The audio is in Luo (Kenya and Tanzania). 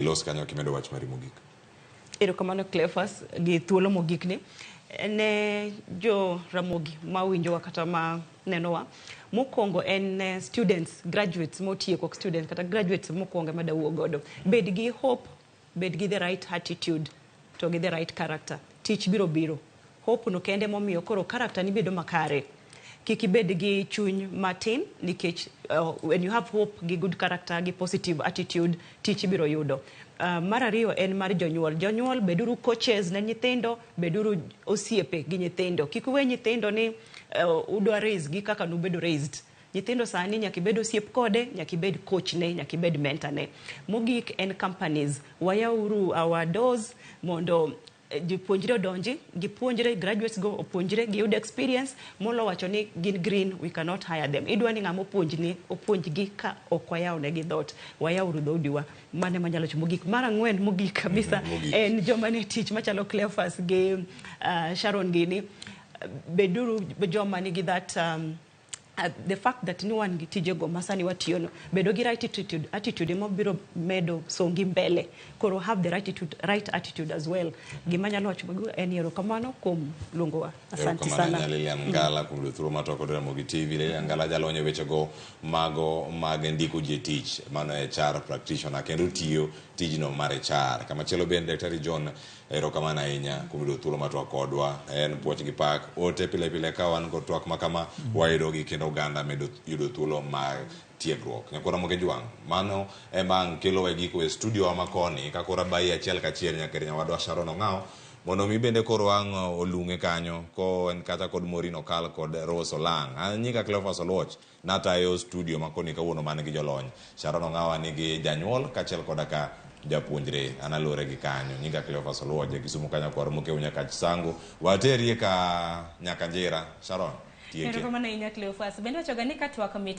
Ilos kanyo kimedo wach mari mogik. Erokamano Cleophas gi thuolo mogik ni. Ne jo Ramogi ma winjowa kata ma nenowa, mokwongo en eh, students, graduates motieko, ok students, kata graduates mokwongo ema dawuo godo. Bed gi hope, bed gi the right attitude to gi the right character. Tich biro biro. Hope no kende momiyo koro character ni bedo makare. Kik ibed gi chuny matin nikech when you have hope gi good character gi positive attitude tich ibiro yudo. Mar ariyo en mar jonyuol. Jonyuol beduru coaches ne nyithindo, beduru osiepe gi nyithindo. Kik uwe nyithindo ni udwa raise gi kaka nubedo raised. Nyithindo sani nyaka ibed osiep kode, nyaka ibed coach ne, nyaka ibed mentor ne. Mogik en companies. Wayauru our doors mondo jopuonjre odonji, gipuonjre, graduates go opuonjre, giyud experience, molo wacho ni gin green, we cannot hire them. Idwa ni ng'ama opuonjni, opuonjgi ka ok wayawo negi dhoot. Wayauru dhoudiwa. Mano ema anyalo wacho mogik. Mar ang'wen mogik kabisa Mogik. en joma nie tich machalo Cleophas gi Sharon gini. Beduru joma nigi that the fact that ni wan gi tijego ma sani watiyono bedo gi right attitude, attitude ema biro medo songi mbele koro have the right attitude, right attitude as well gima anyalo wacho mago en erokamano kuom luongowa asante Erokamano sana ahinya Lilian Ngala kuom yudo thuolo mar twak kod Ramogi TV. Lilian Ngala jalony e wechego mago mag ndiko ji e tich, mano HR practitioner kendo tiyo tijno mar HR. Kamachielo bende Daktari John Erokamano ahinya kuom yudo thuolo mar twak kodwa. En puoch gi pak. Ote pile pile ka wan kod twak ma kama, wayudogi kendo oganda medo yudo thuolo mar tiegruok. Nyakwar Ramogi Ojwang', mano ema ang' kelowa e giko e studio wa ma koni ka koro abayi achiel kachiel nyaka ir nyawadwa Sharon Ong'awo mondo mi bende koro ang' olung'e kanyo ko en kacha kod Maureen Okal kod Rose Olang'. An nyinga Cleophas Oluoch. Natayo studio ma koni kawuono man gi jolony. Sharon Ong'awa nigi janyuol kaachiel koda ka japuonjre. An aluwore gi kanyo. Nyinga Cleophas Oluoch, ja Kisumu kanyo kwar Mokeu Nyakach Sango. Waterie ka nyaka Njira. Sharon, tieke. Erokamano ahinya Cleophas. Bende wachoga ni ka twak mit.